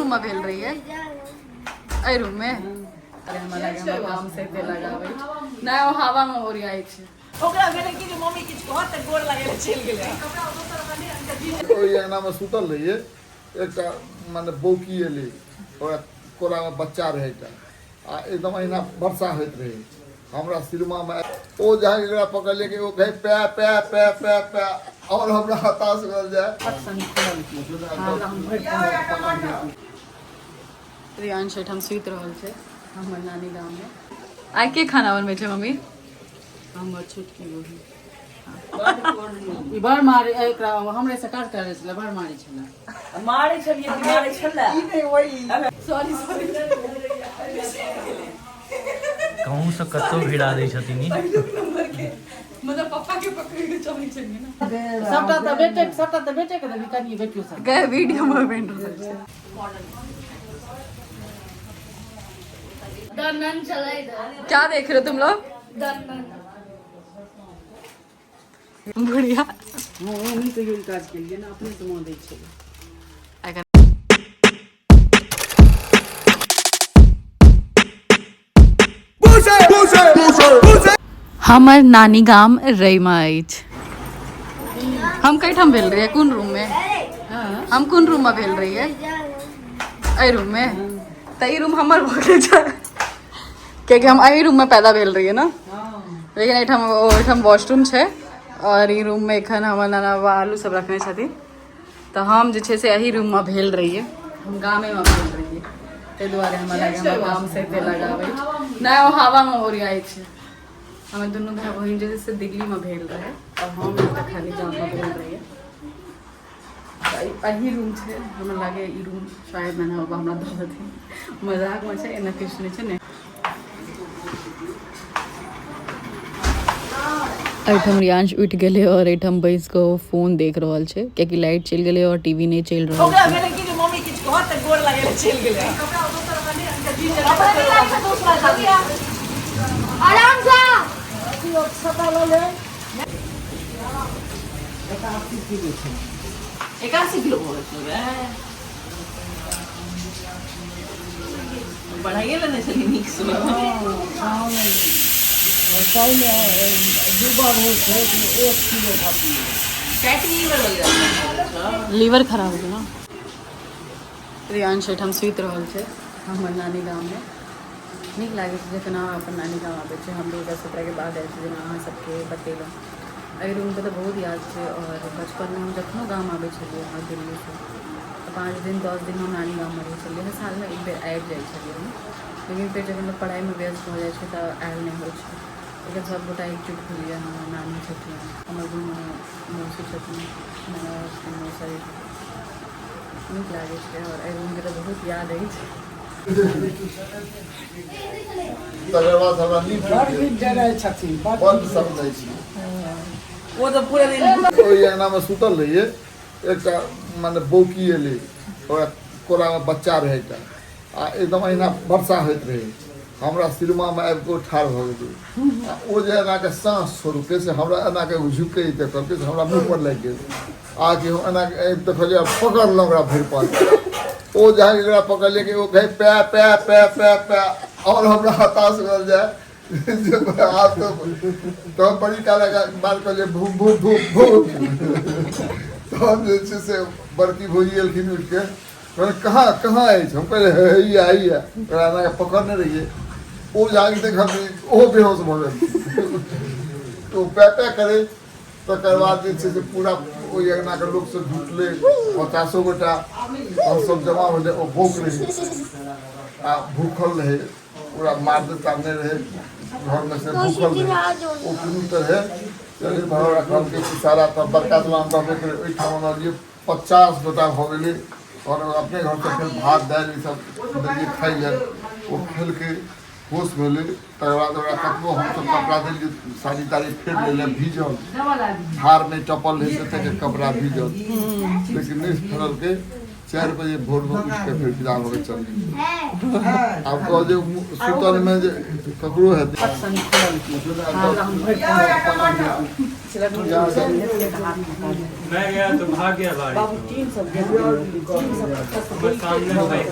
Room में भेल रहियै? एहि रूम में। अरे हमरा लागै हमर गाम से एते लगाबै नहि, ओ हवा में ओरियाइ छै। ओकरा भेलै कि जे मम्मी किछु कहत तऽ गोर लागै लए चलि गेलै। ओहि अंगनामे सुतल रहियै, एकटा मने बौकी एलै, ओकरा कोरामे बच्चा रहै एकटा, आ एकदम अहिना वर्षा होइत रहै। हमरा सिरमामे ओ जहाँ एकरा पकड़लियै कि ओ कहै पै पै पै पै पै, आओर हमरा हताश भेल जाय। प्रियांश एहिठाम सुति रहल छै हमर नानी गाममे। आइ के खाना बनबै छै मम्मी? हमर छोटकी बहिन। ई बड़ मारे एकरा, हमरे से काज करै छलै, बड़ मारै छलै। मारै छलियै कि मारै छलै? Sorry sorry. कहूँ से कतौ भिड़ा दै छथिन ई। मतलब पप्पा के पकड़ के चलै छलियै ने। सबटा तऽ बेटे, सबटा तऽ बेटे के देबी, कनिये बेटियो सब। गए वीडियो में बनि रहल छै। क्या देख रहे हो तुम लोग? बुढ़िया। हँ, हम कहियो ई काज केलियै ने, अपने से माँ दै छलै। हमर नानी गाम रैमा अछि। हम कैठाम भेल रहियै? कोन रूम में हम, कोन रूम में भेल रहियै? एहि रूम में। तऽ ई रूम हमर भऽ गेल छै, कियाकि हम एहि रूम में पैदा भेल रहियै ने। लेकिन एहिठाम ओहिठाम वॉशरूम छै आओर ई रूम में एखन हमर नाना बाबा आलू सब रखने छथिन। तऽ हम जे छै से एहि रूम में भेल रहियै, हम गामे में भेल रहियै, ताहि दुआरे हमरा लागै हमर गाम से एते लगाव अछि। नहि, ओ हवा में ओरियाइ छै। हमर दुनू भाय बहिन जे छै से दिल्ली में भेल रहै आओर हम एतऽ खाली गाम में भेल रहियै। तऽ एहि रूम छै। हमरा लागैए ई रूम शायद नाना बाबा हमरा दऽ देथिन। मजाकमे छै, एना किछु नहि छै ने। एहिठाम रियांश उठि गेलै आओर एहिठाम बैस कऽ ओ फोन देख रहल छै, कियाकि लाइट चलि गेलै आओर टीवी नहि चलि रहल ओकरा छै। भेलै कि जे मम्मी किछु कहत तऽ गोर लागै लए चलि गेलै। आराम से। 81 किलो भऽ गेल छलै, बढ़ाइए लेने छलियै नीकसँ। फैटी लीवर वगैरह। लीवर खराब हो गेल ने। रियांश एहिठाम सुति रहल छै हमर नानी गाममे। नीक लागै छै जखन अहाँ अपन नानी गाम आबै छै। हम 2017के बाद आयल छी, जेना अहाँ सबके बतेलहुँ। एहि रूमके तऽ बहुत याद छै आओर बचपनमे हम जखनो गाम आबै छलियै हँ दिल्लीसँ, तऽ 5 दिन 10 दिन हम नानी गाममे रहै छलियै हँ। सालमे एक बेर आबि जाइ छलियै हम। लेकिन फेर जखन लोक पढ़ाइमे व्यस्त भऽ जाइ छै तऽ आयल नहि होइ छै। लेकिन सभगोटा एकजुट भेलियै। हमर नानी छथिन, हमर दुनू मौसी छथिन, नाना छथिन, मौसा छथिन। नीक लागै छै आओर एहि रूमके तऽ बहुत याद अछि। तकर बाद हमरा नींद टूटि गेल। डराइ छथिन। बड्ड समझै छी। ओ तऽ पूरा दिन ओहि अंगनामे सुतल रहियै, एकटा मने बौकी एलै, ओकरा कोरामे बच्चा रहै एकटा, आ एकदम अहिना वर्षा होइत रहै। हमरा सिरमामे आबि कऽ ओ ठाढ़ भऽ गेलै आ ओ जे एनाके साँस छोड़लकै से हमरा एनाके झुकै देखलकै से हमरा मुँह पर लागि गेल। आके हम एना देखलियै, पकड़लहुँ ओकरा भरि पाँच। ओ जहाँ एकरा पकड़लियै कि ओ कहै पै पै पै पै पै, आओर हमरा हताश भेल जाय जे आब तऽ बड़ी काल बात कहलियै भू भू भू भू। तहन जे छै से बड़की भौजी एलखिन उठिके, कहलक कहाँ कहाँ अछि? हम कहलियै हैया हैया। ओकरा एना पकड़ने रहियै, ओ जाके देखलियै ओहो बेहोश भऽ गेल, ओ पै पै करै। तकर बाद जे छै से पूरा ओहि अङ्गनाके लोकसभ जुटलै, 50 गोटा हमसभ जमा भेलै। ओ भूख रहै आ भूखल रहै पूरा, मार तारने रहै घरमे से भूखल रहै ओ। कोनो तरहे चलै भऽ कहलकै कि सारा तऽ बड़का दलान रहबे करै, ओहिठाम अनलियै। 50 गोटा भऽ गेलै आओर अपने घरसँ फेर भात दालि ईसभ देलियै खाइ लए। ओ खेलकै, होश भेलै। तकर बाद ओकरा कतबो हमसभ कपड़ा देलियै, साड़ी ताड़ी फेर लेले भीजल, धार नहि टपल रहै ततेक कपड़ा भीजल, लेकिन नहि फेरलकै। 4 बजे भोरमे उठि कऽ फेर विदा भऽ कऽ चलि आब कहब जे सुतलमे जे ककरो हेतै। मैं गया तो भाग गया बारिश में। सामने भाई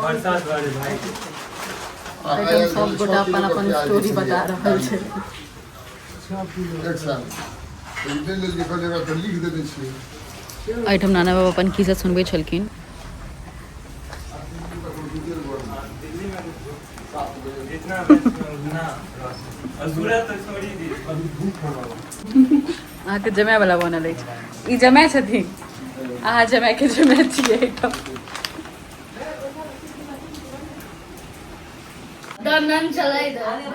बरसात वाले भाई। एहिठाम सब गोटा अपन अपन स्टोरी बता रहल छै। एक साल ई नहि लेलियै, कहलियै एकरा तऽ लिख देने छियै। एहिठाम नाना बाबा अपन खिस्सा सुनबै छलखिन। जितना उतना और सूरज तो छोड़ ही दी। अहाँके जमाय वाला बनल अछि। ई जमाय छथिन, अहाँ जमायके जमाय छियै। एहिठाम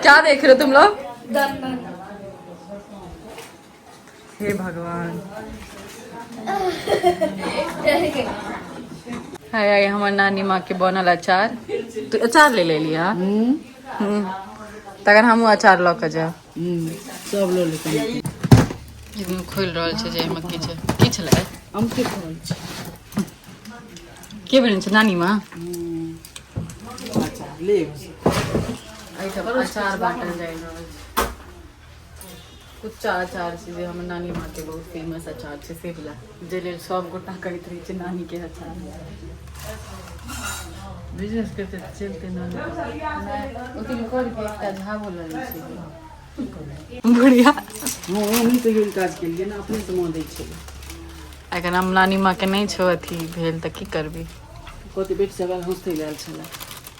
क्या देख रहे हो तुम लोग? हे भगवान! हाय हाय, हमर नानी माँ के बनल अचार। तू अचार ले लेलियै? तखन हमहूँ अचार लऽ कऽ जायब। सब लऽ ले कनि। खोलि रहल छै जे एहिमे की छै, की छलै? आमके फड़ल छै। के बनेने छै, नानी माँ? अचार ले। एहिठाम अचार बाँटल जाइ रहल छै। कुच्चा अचार छै, जे हमर नानी माँ के बहुत फेमस अचार छै से वला, जे लेल सब गोटा कहैत रहै छै नानी के अचार। बिजनेस करते चलते ना। ओतनी करके एकटा झाबो लऽ लै छै बुढ़िया। हँ, हमही कहियो ई काज केलियै ने, अपने से माँ दै छलै। एखन हम नानी माँ के नहि छौ अथी भेल तऽ की करबी? कहतै बेटी सब आयल, हँसते आयल छलै।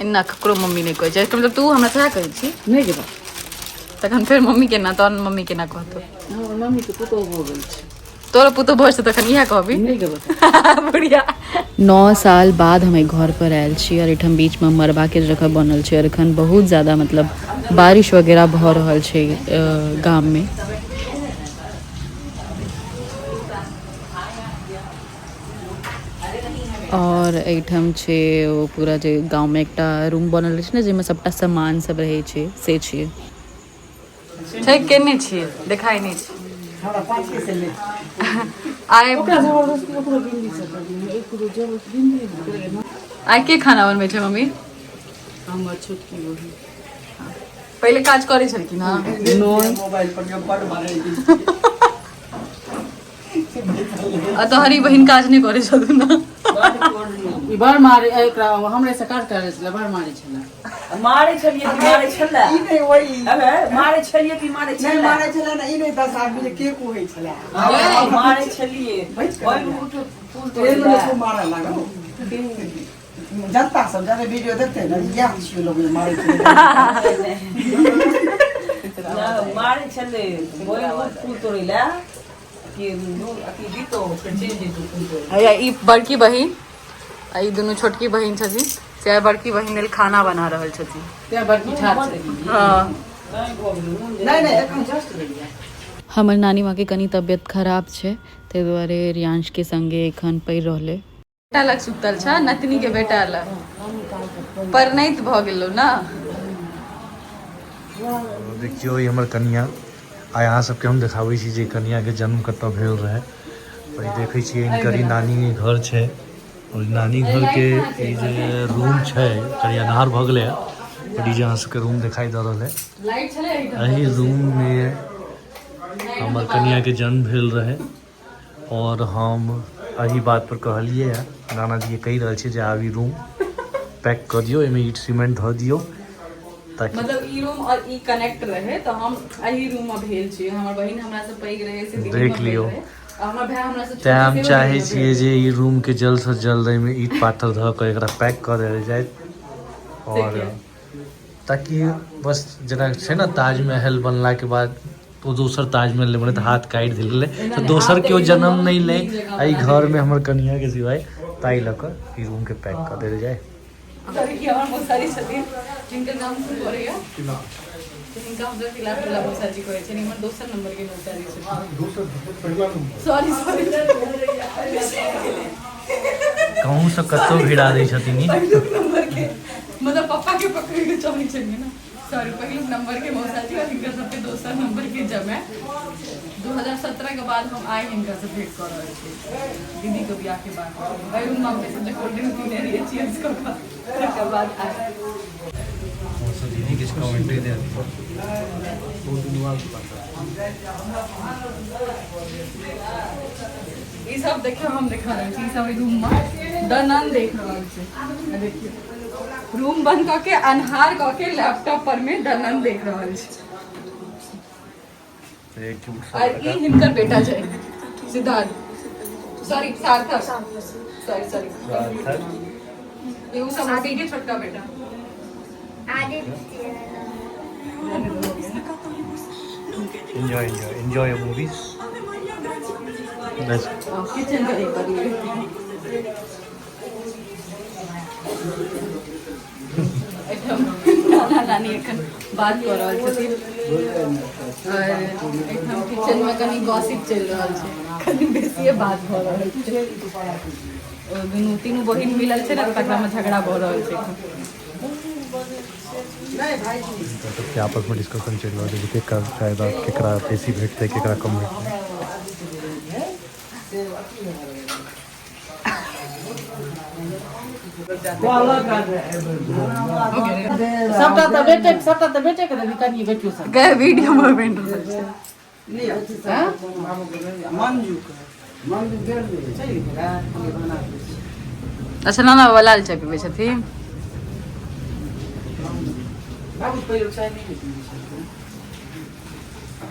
एना ककरो मम्मी नहि कहै छै। मतलब तू हमरा सएह कहै छी? नहि गे बा। तखन फेर मम्मी केना, तहन मम्मी केना कहतौ? हमर मम्मीके पुतोहु भऽ गेल छै। तोरो पुतोह भऽ जेतौ तखन इएह कहबी? नहि गे बता। बुढ़िया, 9 साल बाद हम एहि घर पर आयल छी और एहिठाम बीचमे मरबाके जगह बनल छै और एखन बहुत ज्यादा मतलब बारिश वगैरह भऽ रहल छै गाममे। और एहिठाम छै ओ पूरा जे गाँवमे एकटा रूम बनल रहै छै ने, जाहिमे सबटा सामान सब रहै छै, से छियै। छै केने छियै, देखाइ नहि छै। हमरा पाँचे से ले। आइ ओकरा जबरदस्ती ओकरो बिन्दी से कर दियौ, एक जबरदस्ती बिन्दी। आइ के खाना बनबै छै मम्मी? हमर छोटकी बहिन। पहिले काज करै छलखिन हँ? नहि। मोबाइल पर जो बड़ मारे। आ तोहरी बहिन काज नहि करै छथुन ने? ई बड़ मारे एकरा, हमरे से काज करै छलै, बड़ मारे छलै। मारे छलियै कि मारे छलै? ई नहि वही। अबे मारे छलियै कि मारे नहि। छलै? मारै छलै ने, ई नहि 10 आदमी जे के कहै छलै। मारे छलियै। बैठ कऽ। ओहिमे उठो फूल ट्रेन तोड़ै मे लए। खूब मारऽ लागल। जनता सब जादे वीडियो देखते ने, इएह छियै लोग जे मारै छलै। ना, मारे छलै। ओहिमे फूल तोड़ै लए कि अथी दितो, फेर चलि जैतौ फूल तोड़ै। हैया ई बड़की बहिन आ ई दुनू छोटकी बहिन छथिन। से आइ बड़की बहिन लेल खाना बना रहल छथिन। तें बड़की ठाढ़ छलै। हँ। नहि भऽ गेलै नून। नहि नहि, एखन जस्ट भेलियै। हमर नानी माँके कनि तबियत खराब छै, ताहि दुआरे रियांशके संगे एखन पड़ि रहलै। बेटा लग सुतल छ, नतनी के बेटा लग। परनैत भऽ गेलौ ने। देखियौ, ई हमर कनिया। आइ अहाँ सबके हम देखाबै छी जे कनियाके जन्म कतऽ भेल रहै। और ई देखै छियै, हिनकर ई नानी घर छै और ई नानी घरके ई जे रूम छै, कनि अन्हार भऽ गेलै पर ई जे अहाँ सबके रूम देखाई दऽ रहल है, लाइट छलै एहिठाम। एहि रूममे हमर कनियाके जन्म भेल रहै। और हम एहि बात पर कहलियै हँ, नानाजीके कहि रहल छियै जे आब ई रूम पैक कऽ दियौ, एहिमे ईंट सीमेंट धऽ दियौ ताकि मतलब ई रूम और ई कनेक्ट रहे, तऽ हम एहि रूम में भेल छी। हमर बहिन हमरा से पैघ रहे से दिल्ली देख में भेल लियौ। रहे आ हमर भाय हमरा से छोट तेँ हम सेहो चाहै दिल्ली में छियै भेल। जे ई रूमके जल्दसँ जल्द एहिमे ईंट पाथर धऽ कऽ एकरा पैक कऽ देल जाय और ताकि बस जेना छै ने, ताजमहल बनलाके बाद ओ दोसर ताजमहल नहि बने तऽ हाथ काटि देल गेलै, तऽ दोसर केओ जन्म नहि लै एहि घरमे हमर कनियाके सिवाय, ताहि लऽ कऽ ई रूमके पैक कऽ देल जाय। ई हमर मौसाजी छथिन, जिनकर नाम सुन पड़ैया, हिनका हम तिला टोला मौसाजी कहै छथिन। हमर दोसर नंबर के मौसाजी छथिन। दोसर, पहिला नंबर। Sorry sorry. कहूँसँ कतहु भिड़ा दै छथिन ई। पहिलुक नंबर के, मतलब पप्पा के पकड़ के चलै छलियै ने। सॉरी, पहिलुक नंबर के मौसा जी और हिनकर सबके दोसर नंबर के जमाए। 2017 के बाद हम आइ हिनकर से भेंट कऽ रहल छी, दीदी के बियाह के बाद। एहि रूम में हम सब कोल्ड ड्रिंक पीने रहियै चीयर्स कऽ कऽ, तकर बाद आइ। मौसा जी ने किछु कमेंट्री दे। ई सब देखियौ, हम देखा रहल छी। ई सब रूम में द नन देख रहल छै। आ देखियौ, रूम बंद कऽ के, अन्हार कऽ के, लैपटॉप पर में द नन देख रहल छै। और ई हिनकर बेटा छै सिद्धार्थ, सॉरी सार्थक, सॉरी सॉरी, ई उ सब मौसी के छोटका बेटा। Aditya. Enjoy, enjoy, enjoy your movies. Let's kitchen का एक बार। एहिठाम नाना नानी एखन बात कऽ रहल छथिन और एहिठाम किचन में कनि गॉसिप चलि रहल छै, कनि बेसिए बात भऽ रहल छै। ओ दुनू तीनू बहिन मिलल छै ने, तकरा में झगड़ा भऽ रहल छै एखन। सबके आपस में डिस्कशन चलि रहल छै जे केकर फायदा, केकरा बेसी भेटतै, केकरा कम भेटतै। सबटा तऽ बेटे, सबटा तऽ बेटे के देबी, कनिए बेटियो सब गए वीडियो में बनि रहल छै। मंजू के मंजू गेल चलि गेलै, बना दै छी। अच्छा, नाना बाबा लाल चाय पीबै छथिन। बाबू पहिले चाय नहि पीबै छलखिन।